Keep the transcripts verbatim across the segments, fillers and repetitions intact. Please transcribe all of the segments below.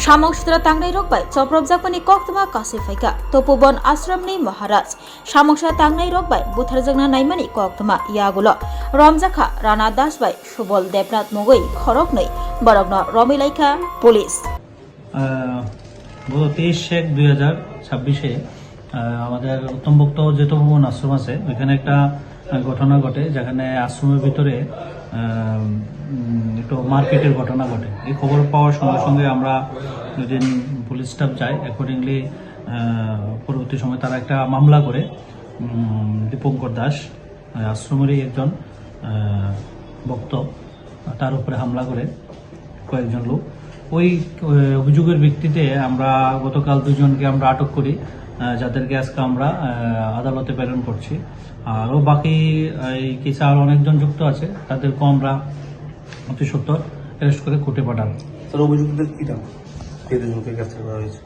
Samung sitra tangnai rok bai chopropjakmani koktwma kasui phaikha Topobon ashramni Maharaj. Samung sitra tangnai rok bai butharjakna naimani koktwma yagulo romjakha Rana Das bai Subol Debnath mungwi khoroknwi borokno romwi laikha police. আহ, গত তেইশ এক দুই হাজার ছাব্বিশে, আহ, আমাদের উত্তম ভক্ত যে তপোবন আশ্রম আছে, ওইখানে একটা, আহ, ঘটনা ঘটে, যেখানে আশ্রমের ভিতরে, আহ, উম, একটু মারপিটের ঘটনা ঘটে। এই খবর পাওয়ার সঙ্গে সঙ্গে আমরা ওই দিন পুলিশ স্টাফ যাই, অ্যাকর্ডিংলি, আহ, পরবর্তী সময় তারা একটা মামলা করে, উম, দীপঙ্কর দাস, আহ, আশ্রমেরই একজন, আহ, ভক্ত, তার উপরে হামলা করে কয়েকজন লোক। ওই, আহ, অভিযোগের ভিত্তিতে আমরা গতকাল দুজনকে আমরা আটক করি, আহ, যাদেরকে আজকে আমরা, আহ, আদালতে প্রেরণ করছি। আরও বাকি, আহ, এই কেসে আরও অনেকজন যুক্ত আছে, তাদেরকেও আমরা অতি সত্বর অ্যারেস্ট করে কোর্টে পাঠাবো। স্যার, অভিযুক্তদের কি নাম? যে দুজনকে গ্রেফতার করা হয়েছে?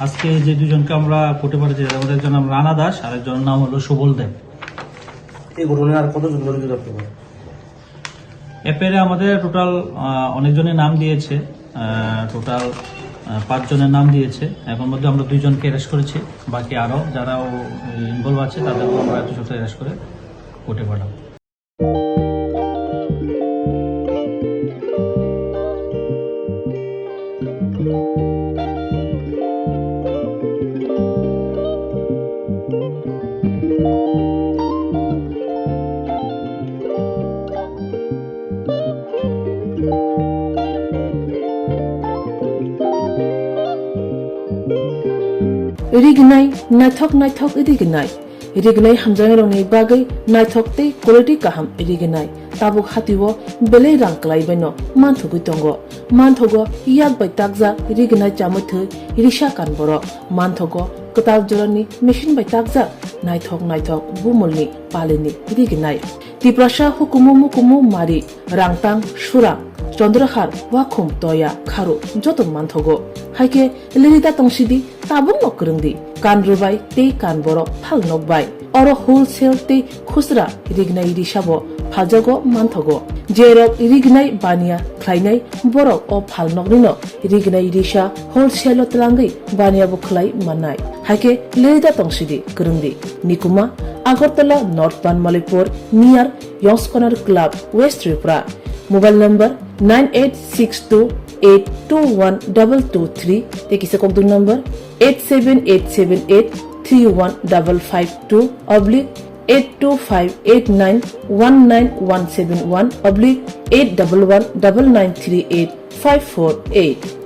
আজকে যে দুজনকে আমরা কোর্টে পাঠাচ্ছি, তাদের মধ্যে একজন নাম রানা দাস আর একজনের নাম হলো সুবল দেব। এই ঘটনায় আর কতজন জড়িত থাকতে পারে? এফআইআরে আমাদের টোটাল, আহ, অনেকজনের নাম দিয়েছে, আহ, টোটাল, আহ, পাঁচজনের নাম দিয়েছে। এখন মধ্যে আমরা দুইজনকে অ্যারেস্ট করেছি, বাকি আরও যারা ইনভলভ আছে তাদেরকেও আমরা একটু সাথে অ্যারেস্ট করে কোর্টে পাঠাবো। Rignai, naithok naithok rignai. Rignai hamjaknairokni bagwi naithok tei quality kaham rignai. Tabuk hatio belai rang kwlai baino manthogwi tongo. Manthogo yak bai takjak rignai chamwi thwi risa kan borok. Manthogo kwtal jorani machine bai takjak naithok naithok bumulni palini rignai. Tiprasa hukumu mukumu mari, rangtang, surang, chondrahar, wakhum, toya, kharu joto manthogo. Haikhe lerida tongsidi, tabukno kwrwngdi, kan rwbai tei kan borok phal nokbai. Oro wholesale tei khusra rignai risabo phaljago manthogo. Jerok rignai baniya khlainai borok o phal noknino rignai risa wholesale o twlangwi baniya bo khlai mannai. Haikhe lerida tongsidi kwrwngdi. Nikuma, Agartala North Banmalipur near Yongs Corner Club, West Tripura. Mobile number nine eight six two eight two one double two three tei kisa kokdwng number eight seven eight seven eight three one double five two oblique eight two five eight nine one nine one seven one oblique eight double one double nine three eight five four eight.